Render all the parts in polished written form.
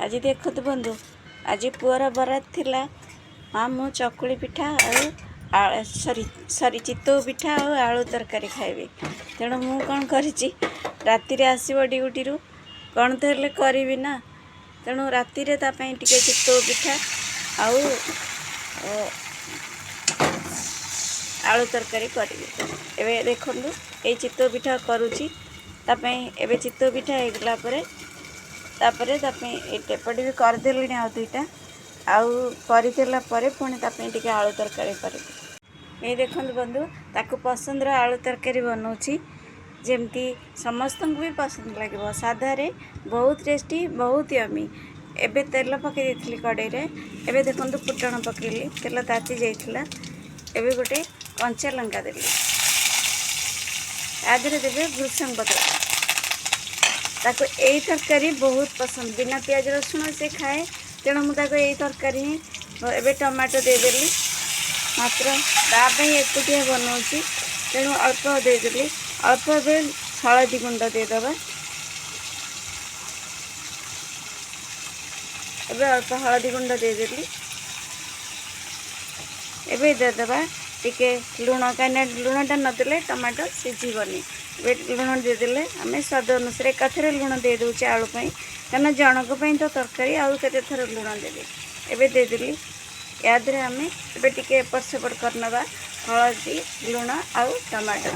ଆଜି ଦେଖନ୍ତୁ ବନ୍ଧୁ, ଆଜି ପୁଅର ବରାତ ଥିଲା। ମା, ମୁଁ ଚକୁଳି ପିଠା ଆଉ, ସରି ସରି, ଚିତଉ ପିଠା ଆଉ ଆଳୁ ତରକାରୀ ଖାଇବି। ତେଣୁ ମୁଁ କ'ଣ କରିଛି, ରାତିରେ ଆସିବ ଡ୍ୟୁଟିରୁ, କ'ଣ ତ ହେଲେ କରିବି ନା। ତେଣୁ ରାତିରେ ତା ପାଇଁ ଟିକେ ଚିତଉ ପିଠା ଆଉ ଆଳୁ ତରକାରୀ କରିବି। ଏବେ ଦେଖନ୍ତୁ, ଏଇ ଚିତଉ ପିଠା କରୁଛି ତା ପାଇଁ। ଏବେ ଚିତଉ ପିଠା ହେଇଗଲା ପରେ ତାପରେ ତା ପାଇଁ ଏପଟେ ବି କରିଦେଲିଣି ଆଉ ଦୁଇଟା। ଆଉ କରିଦେଲା ପରେ ପୁଣି ତା ପାଇଁ ଟିକେ ଆଳୁ ତରକାରୀ କରିବି। ଏଇ ଦେଖନ୍ତୁ ବନ୍ଧୁ, ତାକୁ ପସନ୍ଦର ଆଳୁ ତରକାରୀ ବନାଉଛି, ଯେମିତି ସମସ୍ତଙ୍କୁ ବି ପସନ୍ଦ ଲାଗିବ। ସାଧାରେ ବହୁତ ଟେଷ୍ଟି, ବହୁତ ୟମି। ଏବେ ତେଲ ପକାଇ ଦେଇଥିଲି କଡ଼େଇରେ। ଏବେ ଦେଖନ୍ତୁ, ଫୁଟଣ ପକାଇଲି, ତେଲ ତାତି ଯାଇଥିଲା। ଏବେ ଗୋଟେ କଞ୍ଚା ଲଙ୍କା ଦେଲି, ତା ଦେହରେ ଦେବେ ଭୃସଙ୍ଗ ପତ୍ର। ତାକୁ ଏଇ ତରକାରୀ ବହୁତ ପସନ୍ଦ, ବିନା ପିଆଜ ରସୁଣ ସେ ଖାଏ। ତେଣୁ ମୁଁ ତାକୁ ଏଇ ତରକାରୀ ହିଁ। ଏବେ ଟମାଟୋ ଦେଇଦେଲି, ମାତ୍ର ତା ପାଇଁ ଏକୁଟିଆ ବନାଉଛି, ତେଣୁ ଅଳ୍ପ ଦେଇଦେଲି, ଅଳ୍ପ। ଏବେ ହଳଦୀ ଗୁଣ୍ଡ ଦେଇଦେବା। ଏବେ ଅଳ୍ପ ହଳଦୀ ଗୁଣ୍ଡ ଦେଇଦେଲି। ଏବେ ଦେଇଦେବା ଟିକେ ଲୁଣ, କାହିଁକିନା ଲୁଣଟା ନଦେଲେ ଟମାଟୋ ସିଝିବନି। ଏବେ ଲୁଣ ଦେଇଦେଲେ ଆମେ ସ୍ୱାଦ ଅନୁସାରେ। ଏକାଥରେ ଲୁଣ ଦେଇଦେଉଛି ଆଳୁ ପାଇଁ, କାରଣ ଜଣଙ୍କ ପାଇଁ ତ ତରକାରୀ, ଆଉ କେତେ ଥର ଲୁଣ ଦେବି? ଏବେ ଦେଇଦେଲି। ୟା ଦେହରେ ଆମେ ଏବେ ଟିକେ ଏପଟ ସେପଟ କରିନେବା ହଳଦୀ, ଲୁଣ ଆଉ ଟମାଟୋ।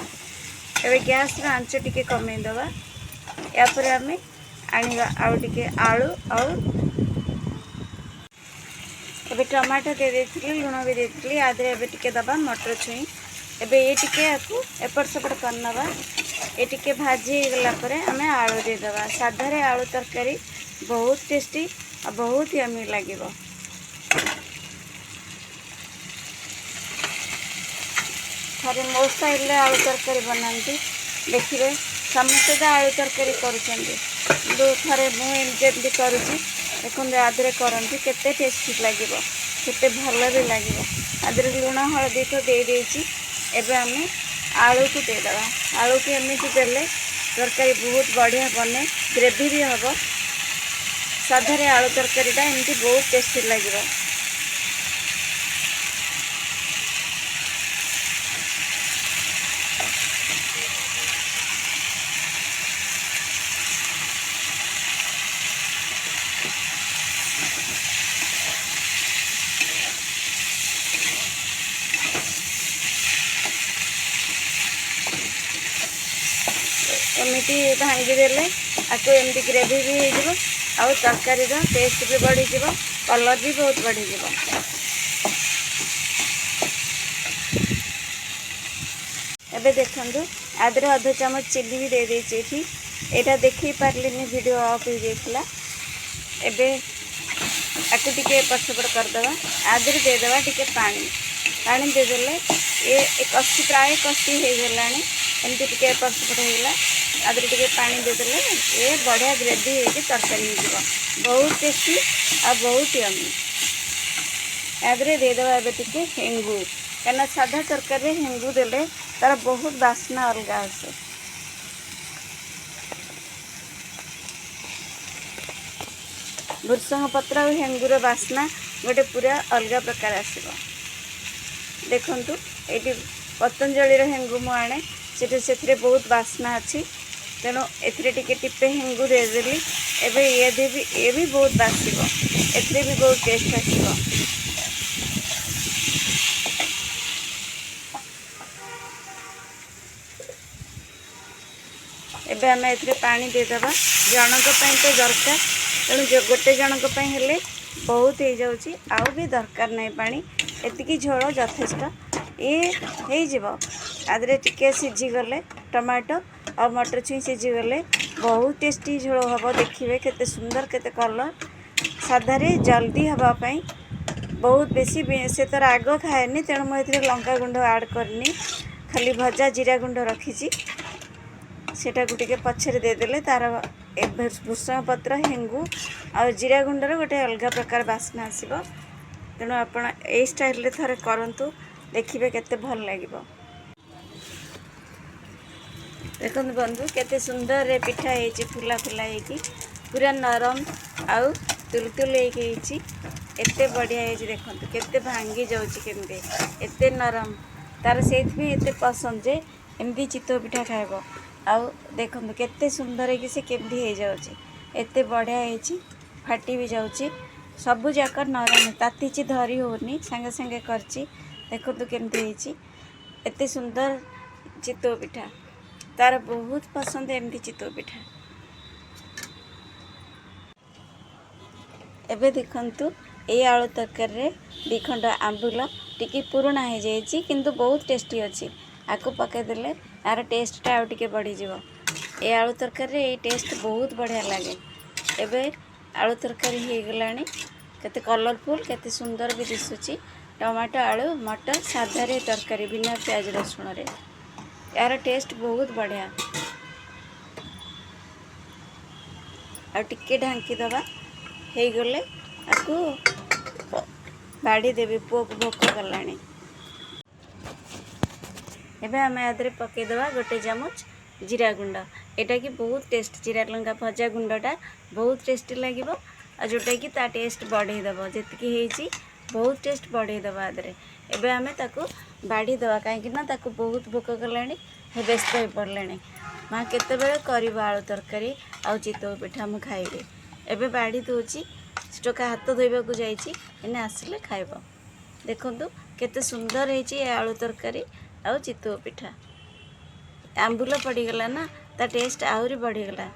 ଏବେ ଗ୍ୟାସ୍ର ଆଞ୍ଚ ଟିକେ କମେଇ ଦେବା। ୟାପରେ ଆମେ ଆଣିବା ଆଉ ଟିକେ ଆଳୁ। ଆଉ ଏବେ ଟମାଟୋ ଦେଇ ଦେଇଥିଲି, ଲୁଣ ବି ଦେଇଥିଲି। ୟା ଦେହରେ ଏବେ ଟିକେ ଦେବା ମଟର ଛୁଇଁ। ଏବେ ଏ ଟିକେ ଆକୁ ଏପଟ ସେପଟ କରିନେବା। ଏ ଟିକେ ଭାଜି ହେଇଗଲା ପରେ ଆମେ ଆଳୁ ଦେଇଦେବା। ସାଧାରେ ଆଳୁ ତରକାରୀ ବହୁତ ଟେଷ୍ଟି ଆଉ ବହୁତ ୟମି ଲାଗିବ। ଥରେ ମୋ ଷ୍ଟାଇଲରେ ଆଳୁ ତରକାରୀ ବନାନ୍ତି, ଦେଖିବେ। ସମସ୍ତେ ତ ଆଳୁ ତରକାରୀ କରୁଛନ୍ତି, କିନ୍ତୁ ଥରେ ମୁଁ ଏମିତି ଯେମିତି କରୁଛି ଦେଖନ୍ତୁ, ୟା ଦେହରେ କରନ୍ତି, କେତେ ଟେଷ୍ଟି ଲାଗିବ, କେତେ ଭଲ ବି ଲାଗିବ। ଆ ଦେହରେ ଲୁଣ ହଳଦୀ ତ ଦେଇଦେଇଛି। ଏବେ ଆମେ ଆଳୁକୁ ଦେଇଦେବା। ଆଳୁକୁ ଏମିତି ଦେଲେ ତରକାରୀ ବହୁତ ବଢ଼ିଆ ବନେ, ଗ୍ରେଭି ବି ହେବ। ସାଧାରେ ଆଳୁ ତରକାରୀଟା ଏମିତି ବହୁତ ଟେଷ୍ଟି ଲାଗିବ। ଏମିତି ଭାଙ୍ଗିଦେଲେ ଆକୁ ଏମିତି ଗ୍ରେଭି ବି ହେଇଯିବ, ଆଉ ତରକାରୀର ଟେଷ୍ଟ ବି ବଢ଼ିଯିବ, କଲର୍ ବି ବହୁତ ବଢ଼ିଯିବ। ଏବେ ଦେଖନ୍ତୁ, ଆ ଦେହରେ ଅଧ ଚାମଚ ଚିନି ବି ଦେଇଦେଇଛି ଏଠି। ଏଇଟା ଦେଖେଇ ପାରିଲିନି, ଭିଡ଼ିଓ ଅଫ୍ ହେଇଯାଇଥିଲା। ଏବେ ଆକୁ ଟିକେ ଏପଟ ସେପଟ କରିଦେବା। ଆ ଦେହରେ ଦେଇଦେବା ଟିକେ ପାଣି। ପାଣି ଦେଇଦେଲେ ଏ କଷି, ପ୍ରାୟ କଷି ହେଇଗଲାଣି। ଏମିତି ଟିକେ ଏପଟ ସେପଟ ହେଇଗଲା, ଆ ଦେହରେ ଟିକେ ପାଣି ଦେଇଦେଲେ ଏ ବଢ଼ିଆ ଗ୍ରେଭି ହେଇକି ତରକାରୀ ହେଇଯିବ, ବହୁତ ଟେଷ୍ଟି ଆଉ ବହୁତ ୟମି। ୟା ଦେହରେ ଦେଇଦେବା ଏବେ ଟିକେ ହେଙ୍ଗୁ, କାହିଁକିନା ସାଧା ତରକାରୀରେ ହେଙ୍ଗୁ ଦେଲେ ତାର ବହୁତ ବାସ୍ନା ଅଲଗା ଆସେ। ଭୃସଙ୍ଗ ପତ୍ର ଆଉ ହେଙ୍ଗୁର ବାସ୍ନା ଗୋଟେ ପୁରା ଅଲଗା ପ୍ରକାର ଆସିବ। ଦେଖନ୍ତୁ, ଏଇଠି ପତଞ୍ଜଳିର ହେଙ୍ଗୁ ମୁଁ ଆଣେ, ସେଠି ସେଥିରେ ବହୁତ ବାସ୍ନା ଅଛି। ତେଣୁ ଏଥିରେ ଟିକେ ଟିପେ ହେଙ୍ଗୁ ଦେଇଦେଲି। ଏବେ ଇଏ ବି, ଇଏ ବି ବହୁତ ବାସିବ, ଏଥିରେ ବି ବହୁତ ଟେଷ୍ଟ ଆସିବ। ଏବେ ଆମେ ଏଥିରେ ପାଣି ଦେଇଦେବା। ଜଣଙ୍କ ପାଇଁ ତ ଦରକାର, ତେଣୁ ଗୋଟେ ଜଣଙ୍କ ପାଇଁ ହେଲେ ବହୁତ ହେଇଯାଉଛି, ଆଉ ବି ଦରକାର ନାହିଁ ପାଣି। ଏତିକି ଝୋଳ ଯଥେଷ୍ଟ, ଇଏ ହେଇଯିବ। ଆ ଦେହରେ ଟିକେ ସିଝିଗଲେ, ଟମାଟୋ ଆଉ ମଟର ଛୁଇଁ ସିଝିଗଲେ ବହୁତ ଟେଷ୍ଟି ଝୋଳ ହେବ। ଦେଖିବେ କେତେ ସୁନ୍ଦର, କେତେ କଲର୍। ସାଧାରେ ଜଲ୍ଦି ହେବା ପାଇଁ ବହୁତ ବେଶୀ, ସେ ତ ରାଗ ଖାଏନି, ତେଣୁ ମୁଁ ଏଥିରେ ଲଙ୍କା ଗୁଣ୍ଡ ଆଡ଼୍ କରିନି, ଖାଲି ଭଜା ଜିରା ଗୁଣ୍ଡ ରଖିଛି। ସେଟାକୁ ଟିକେ ପଛରେ ଦେଇଦେଲେ ତାର ଭୃସଙ୍ଗ ପତ୍ର, ହେଙ୍ଗୁ ଆଉ ଜିରା ଗୁଣ୍ଡର ଗୋଟେ ଅଲଗା ପ୍ରକାର ବାସ୍ନା ଆସିବ। ତେଣୁ ଆପଣ ଏଇ ଷ୍ଟାଇଲରେ ଥରେ କରନ୍ତୁ, ଦେଖିବେ କେତେ ଭଲ ଲାଗିବ। ଦେଖନ୍ତୁ ବନ୍ଧୁ, କେତେ ସୁନ୍ଦରରେ ପିଠା ହେଇଛି, ଫୁଲା ଫୁଲା ହେଇକି ପୁରା ନରମ ଆଉ ତୁଲତୁଲ ହେଇକି ହେଇଛି। ଏତେ ବଢ଼ିଆ ହେଇଛି, ଦେଖନ୍ତୁ କେତେ ଭାଙ୍ଗି ଯାଉଛି, କେମିତି ଏତେ ନରମ। ତାର ସେଇଥିପାଇଁ ଏତେ ପସନ୍ଦ ଯେ ଏମିତି ଚିତଉ ପିଠା ଖାଇବ। ଆଉ ଦେଖନ୍ତୁ କେତେ ସୁନ୍ଦର ହେଇକି ସେ କେମିତି ହେଇଯାଉଛି, ଏତେ ବଢ଼ିଆ ହେଇଛି, ଫାଟି ବି ଯାଉଛି। ସବୁ ଯାକ ନରମ, ତାତିଛି, ଧରି ହେଉନି, ସାଙ୍ଗେ ସାଙ୍ଗେ କରିଛି। ଦେଖନ୍ତୁ କେମିତି ହେଇଛି, ଏତେ ସୁନ୍ଦର ଚିତଉ ପିଠା। ତାର ବହୁତ ପସନ୍ଦ ଏମିତି ଚିତଉ ପିଠା। ଏବେ ଦେଖନ୍ତୁ, ଏଇ ଆଳୁ ତରକାରୀରେ 2 ଖଣ୍ଡ ଆମ୍ବୁଲ, ଟିକେ ପୁରୁଣା ହେଇଯାଇଛି କିନ୍ତୁ ବହୁତ ଟେଷ୍ଟି ଅଛି, ଆକୁ ପକାଇଦେଲେ ଆର ଟେଷ୍ଟଟା ଆଉ ଟିକେ ବଢ଼ିଯିବ। ଏ ଆଳୁ ତରକାରୀରେ ଏଇ ଟେଷ୍ଟ ବହୁତ ବଢ଼ିଆ ଲାଗେ। ଏବେ ଆଳୁ ତରକାରୀ ହେଇଗଲାଣି, କେତେ କଲରଫୁଲ୍, କେତେ ସୁନ୍ଦର ବି ଦିଶୁଛି। ଟମାଟୋ, ଆଳୁ, ମଟର, ସାଧାରେ ତରକାରୀ, ବିନା ପିଆଜ ରସୁଣରେ। ଏହାର ଟେଷ୍ଟ ବହୁତ ବଢ଼ିଆ। ଆଉ ଟିକେ ଢାଙ୍କିଦେବା, ହେଇଗଲେ ଆକୁ ବାଢ଼ି ଦେବି, ପୁଅକୁ ଭୋକ କଲାଣି। ଏବେ ଆମେ ଆ ଦେହରେ ପକାଇଦେବା 1 ଚାମଚ ଜିରା ଗୁଣ୍ଡ। ଏଇଟା କି ବହୁତ ଟେଷ୍ଟ, ଜିରା ଲଙ୍କା ଭଜା ଗୁଣ୍ଡଟା ବହୁତ ଟେଷ୍ଟି ଲାଗିବ, ଆଉ ଯେଉଁଟାକି ତା ଟେଷ୍ଟ ବଢ଼େଇ ଦେବ। ଯେତିକି ହେଇଛି ବହୁତ ଟେଷ୍ଟ ବଢ଼େଇ ଦେବ ଆ ଦେହରେ। ଏବେ ଆମେ ତାକୁ ବାଢ଼ି ଦେବା, କାହିଁକି ନା ତାକୁ ବହୁତ ଭୋକ କଲାଣି, ବ୍ୟସ୍ତ ହେଇପଡ଼ିଲାଣି। ମା କେତେବେଳେ କରିବ ଆଳୁ ତରକାରୀ ଆଉ ଚିତଉ ପିଠା, ମୁଁ ଖାଇବି। ଏବେ ବାଢ଼ି ଦେଉଛି। ସେ ଟୋକା ହାତ ଧୋଇବାକୁ ଯାଇଛି, ଏନେ ଆସିଲେ ଖାଇବ। ଦେଖନ୍ତୁ କେତେ ସୁନ୍ଦର ହେଇଛି ଏ ଆଳୁ ତରକାରୀ ଆଉ ଚିତଉ ପିଠା। ଆମ୍ବୁଲ ପଡ଼ିଗଲା ନା, ତା ଟେଷ୍ଟ ଆହୁରି ବଢ଼ିଗଲା।